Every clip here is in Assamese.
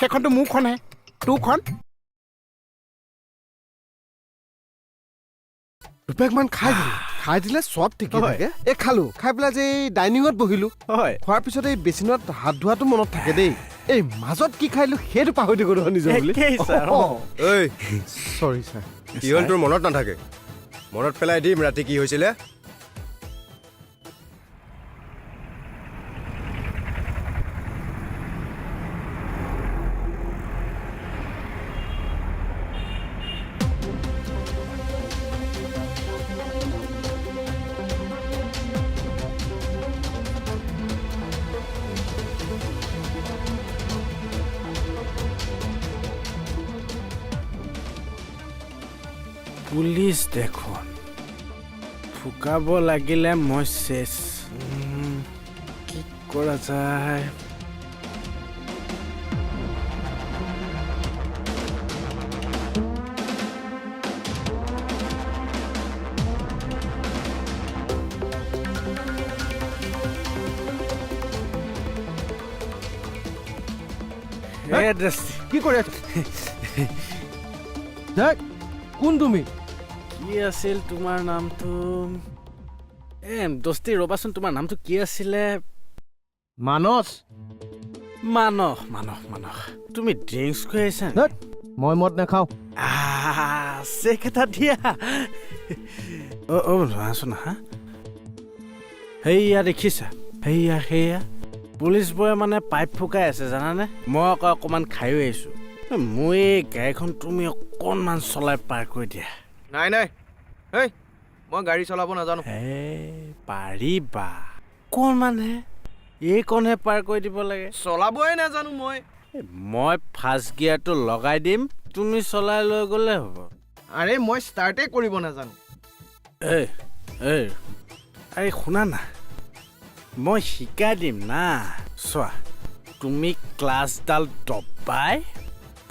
সেইখনতো মোৰখনহে, তোৰখন। দুপেকমান খাই দিলো, খাই দিলে চব ঠিকে থাকে। এই খালো, খাই পেলাই যে এই ডাইনিঙত বহিলো, খোৱাৰ পিছত এই বেচিনত হাত ধোৱাটো মনত থাকে দেই, এই মাজত কি খাইলো সেইটো পাহৰি থাকো নহয় নিজৰ বুলি। চৰি ছাৰ। কি হ'ল তোৰ মনত নাথাকে? মনত পেলাই দিম ৰাতি কি হৈছিলে। পুলিচ দেখোন, ফুকাব লাগিলে মই চেচ। কি কৰা যায়? কি কৰি আছ? কোন তুমি? কি আছিল তোমাৰ নামটো? এ দোস্তি ৰ'বাচোন, তোমাৰ নামটো কি আছিলে? মানস। মানস, মানস, মানস। তুমি ড্ৰিংকছ খুৱাই আহিছা? মই মদ নাখাওঁ। চেক এটা দিয়া। অ' অ' ধৰাচোন। হা, সেয়া দেখিছা? সেয়া সেয়া পুলিচবোৰে মানে পাইপ ফুকাই আছে জানানে? মই আকৌ অকণমান খায়ো আহিছোঁ। মোৰ এই গাড়ীখন তুমি অকণমান চলাই পাৰ কৰি দিয়া। নাই নাই, হেই মই গাড়ী চলাব নাজানো। এই পাৰিবা, অকণমানহে, এইকণহে পাৰ কৰি দিব লাগে। চলাবই নাজানো মই। মই ফাৰ্ষ্ট গিয়াৰটো লগাই দিম, তুমি চলাই লৈ গ'লে হ'ব। আৰে মই ষ্টাৰ্টেই কৰিব নাজানো। এই এই আৰে শুনা না, মই শিকাই দিম না। চোৱা, তুমি ক্লাছডাল দবাই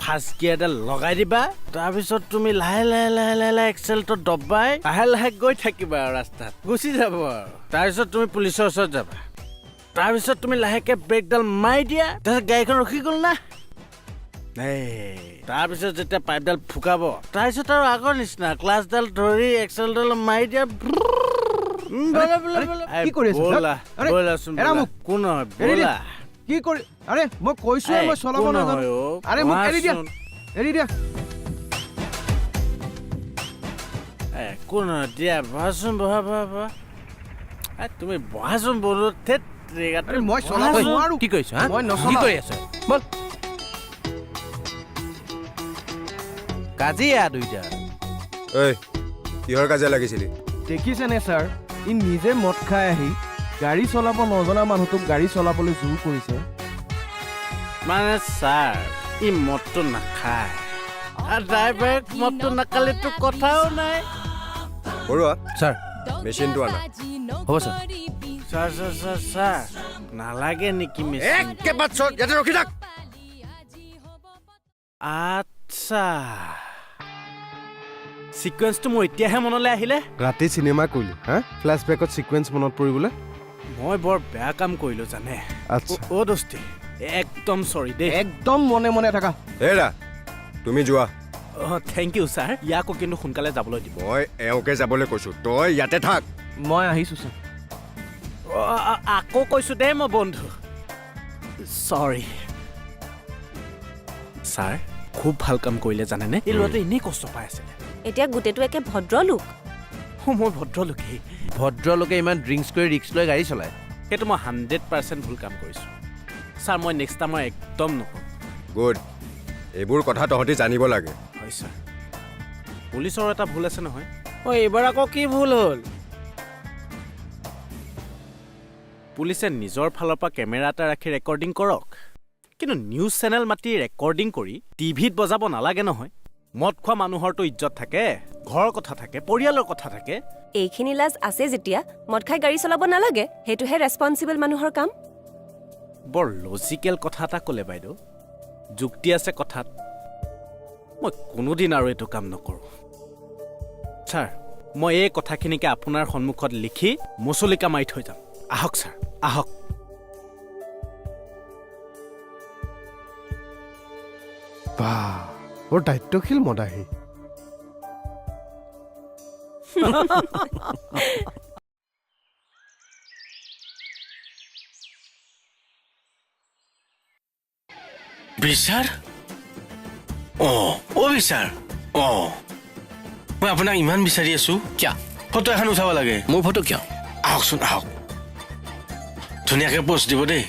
ফাৰ্ষ্ট গিয়াৰডাল লগাই দিবা, তাৰপিছত তুমি লাহে লাহে লাহে লাহে লাহে এক্সেলটো দবাই লাহে লাহে গৈ থাকিবা আৰু ৰাস্তাত গুচি যাব আৰু। তাৰপিছত তুমি পুলিচৰ ওচৰত যাবা, তাৰপিছত তুমি লাহেকৈ ব্ৰেকডাল মাৰি দিয়া, তাৰপিছত গাড়ীখন ৰখি গ'ল না। এই তাৰপিছত যেতিয়া পাইপডাল ফুকাব, তাৰপিছত আৰু আগৰ নিচিনা ক্লাছডাল ধৰি এক্সেলডাল মাৰি দিয়া। কি কৰি? আৰে মই কৈছোৱে মই চলাব নাজানো। আৰে মোক এৰি দিয়া, এৰি দিয়া। একো নহয় দিয়া, বহাচোন, বহা বহা বহা। তুমি বহাচোন বলো। থেত, মই চলাব নোৱাৰো। কি কৰিছ? মই নচলাওঁ। কি কৰি আছ? বল। কাজিয়া দুইটা। ঐ, কিহৰ কাজিয়া লাগিছিলি? দেখিছেনে ছাৰ, ই নিজে মদ খাই আহি গাড়ী চলাব নজনা মানুহটোক গাড়ী চলাবলৈ জোৰ কৰিছে। মানে ছাৰ, ই মদটো নাখায়, আৰু ড্ৰাইভাৰে মদটো নাখালেতো কথাও নাই। বৰুৱা ছাৰ, মেচিনটো আনা। হ'ব sir. Sir sir sir sir, নালাগে নেকি মেচিন? ইয়াতে ৰখি থাক। আচ্ছা, চিকুৱেঞ্চটো মোৰ এতিয়াহে মনলৈ আহিলে। ৰাতি চিনেমা কৰিলি হা, ফ্লেছবেকত চিকুৱেঞ্চ মনত পৰিবলৈ? মই বৰ বেয়া কাম কৰিলোঁ জানে। অ' দোস্তি, একদম চৰি দেই। একদম মনে মনে থাকা। হেৰা, তুমি যোৱা। অঁ, thank U sir. ইয়াকো কিন্তু সোনকালে যাবলৈ দিব। মই এওঁকে যাবলৈ কৈছোঁ, তই ইয়াতে থাক। মই আহিছোঁ ছাৰ। আকৌ কৈছোঁ দেই মই বন্ধু, চৰি। ছাৰ, খুব ভাল কাম কৰিলে জানেনে? এই ল'ৰাটোৱে এনেই কষ্ট পাই আছিলে। এতিয়া গোটেইটো একে ভদ্ৰলোক। মই ভদ্ৰলোকেই। ভদ্ৰলোকে ইমান ড্ৰিংকছ কৰি ৰিক্স লৈ গাড়ী চলায়, সেইটো মই 100% ভুল কাম কৰিছোঁ ছাৰ। মই নেক্সট টাইম মই একদম নকৰোঁ। গুড, এইবোৰ কথা তহঁতি জানিব লাগে। হয় ছাৰ, পুলিচৰ এটা ভুল আছে নহয়। অ' এইবাৰ আকৌ কি ভুল হ'ল? পুলিচে নিজৰ ফালৰ পৰা কেমেৰা এটা ৰাখি ৰেকৰ্ডিং কৰক, কিন্তু নিউজ চেনেল মাতি ৰেকৰ্ডিং কৰি টিভিত বজাব নালাগে নহয়। মদ খোৱা মানুহৰতো ইজ্জত থাকে, ঘৰৰ কথা থাকে, পৰিয়ালৰ কথা থাকে। এইখিনি লাজ আছে যেতিয়া মদ খাই গাড়ী চলাব নালাগে, সেইটোহে ৰেছপনচিবল মানুহৰ কাম। বৰ লজিকেল কথা এটা ক'লে বাইদেউ, যুক্তি আছে কথাত। মই কোনোদিন আৰু এইটো কাম নকৰোঁ ছাৰ। মই এই কথাখিনিকে আপোনাৰ সন্মুখত লিখি মুচলিকা মাৰি থৈ যাম। আহক ছাৰ, আহক। বা, বৰ দায়িত্বশীল মদাহী। বিচাৰ? অঁ, অ' বিচাৰ, অঁ, মই আপোনাক ইমান বিচাৰি আছো। কিয়? ফটো এখন উঠাব লাগে। মোৰ ফটো কিয়? আহকচোন, আহক, ধুনীয়াকৈ পোষ্ট দিব দেই।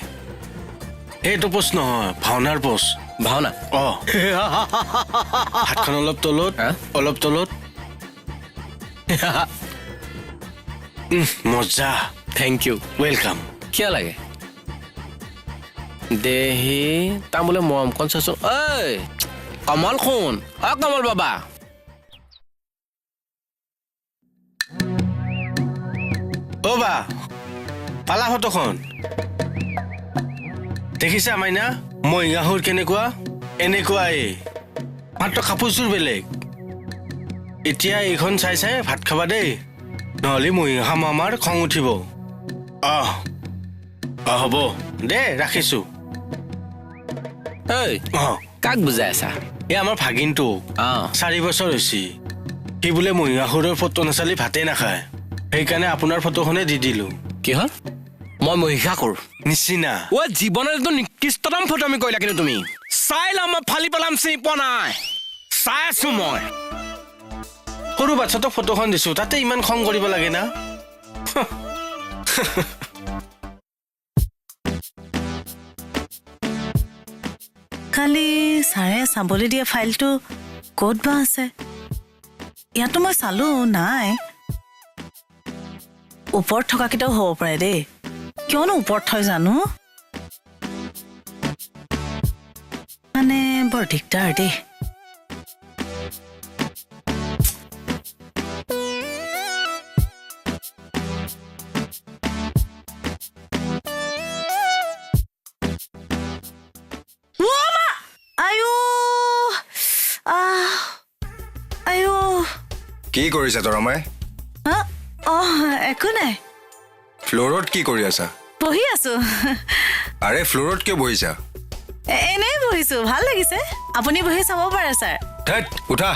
এইটো পোষ্ট নহয়, ভাওনাৰ পোষ্ট। ভাওনা? অঁ, হাতখন অলপ তলত, হা? অলপ তলত। মজা। Thank U. Welcome. কিয় লাগে দেহি তাৰ বোলে মৰমকণ চাচোন। ঐ কমল খুন, অ কমল বাবা। অ' বা, পালা ফটোখন দেখিছা মাইনা? মহিষাসুৰ কেনেকুৱা, এনেকুৱাই, মাত্ৰ কাপোৰযোৰ বেলেগ। এতিয়া এইখন চাই চাই ভাত খাবা দেই, নহ'লে মহিষা মামাৰ খং উঠিব। আহ আহ, হ'ব দে, ৰাখিছো। ঐ, অঁ। কাক বুজাই আছা? এই আমাৰ ভাগিনটো, 4 বছৰ হৈছে, সি বোলে মহিষাসুৰৰ ফটো নাচালি ভাতেই নাখায়, সেইকাৰণে আপোনাৰ ফটোখনে দি দিলো। কি হ'ল? মই মহিষাসুৰ নিচিনা। অ জীৱনত এইটো নিকৃষ্টতম ফটো আমি কৰিলা, কিন্তু তুমি চাই ল'ম, মই ফালি পেলাম, চিনি পোৱা নাই, চাই আছো মই। সৰু বাচ্ছাটোক ফটোখন দিছো, তাতে ইমান খং কৰিব লাগে না? কালি ছাৰে চাবলৈ দিয়া ফাইলটো ক'ত বা আছে? ইয়াতো মই চালো, নাই। ওপৰত থকাকেইটাও হ'ব পাৰে দেই, কিয়নো ওপৰত থয় জানো? মানে বৰ দিগদাৰ দেই। কি কৰিছা তৰমাই? একো নাই। ফ্ল'ৰত কি কৰি আছা? বহি আছো। আৰে ফ্ল'ৰত কিয় বহিছা? এনেই বহিছো, ভাল লাগিছে। আপুনি বহি চাব পাৰে ছাৰ। ধেত, উঠা।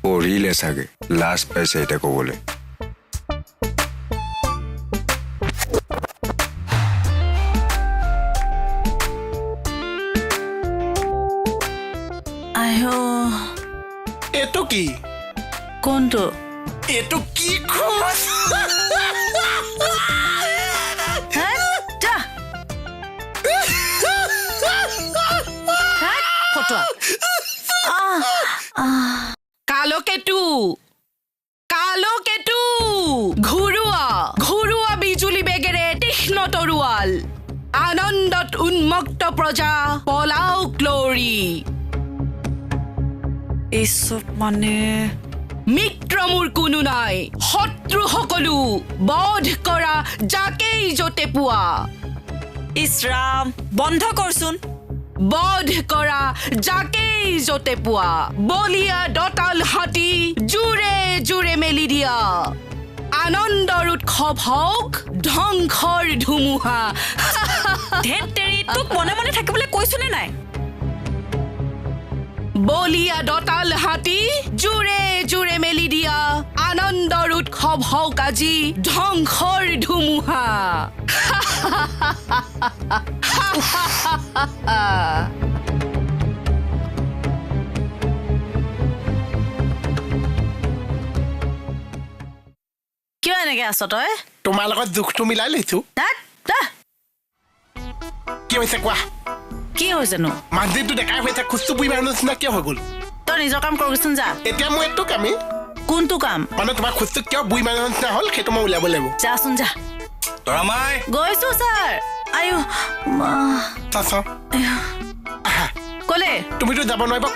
পৰিলে চাগে, লাজ পাইছে এতিয়া ক'বলৈ। এইটো কি? কোনটো? এইটো কি খোজ? কালকেতু, কালকেতু, ঘূৰোৱা ঘূৰোৱা বিজুলী বেগেৰে তীক্ষ্ণ তৰোৱাল, আনন্দত উন্মুক্ত প্ৰজা পলাওক লৰি। এই চব মানে মিত্ৰ মোৰ কোনো নাই, শত্ৰু সকলো বধ কৰা যাকেই য'তে পোৱা। ইছৰাম, বন্ধ কৰচোন। বধ কৰা যাকেই য'তে পোৱা, বলিয়া দতাল হাতী জোৰে জোৰে মেলি দিয়া, আনন্দৰ উৎসৱ হওক ধ্বংসৰ ধুমুহা। ধেত তেৰি, তোক মনে মনে থাকিবলৈ কৈছো নে নাই? বলিয়া দতাল হাতী জোৰে জোৰে মেলি দিয়া, আনন্দৰ উৎসৱ হওক আজি ধ্বংসৰ ধুমুহা। কিয় এনেকে আছ তই? তোমাৰ লগত জোখটো মিলাই লৈছো। কি হৈছে কোৱা? কি হৈছেনো? মাজদিনটো ডেকাই হৈছে, খোজটো বুঢ়ী মানুহৰ নিচিনা কিয় হৈ গ'ল? তই নিজৰ কাম কৰগৈচোন যা। এতিয়া মোৰ এইটো কামেই। কোনটো কাম? মানে তোমাৰ খোজটো কিয় বুঢ়ী মানুহৰ নিচিনা হ'ল সেইটো মই উলিয়াব লাগিব। যাচোন যা। তৰামাই। গৈছো ছাৰ। আয়ো চাচা। ক'লে? তুমিতো যাব নোৱাৰিবা।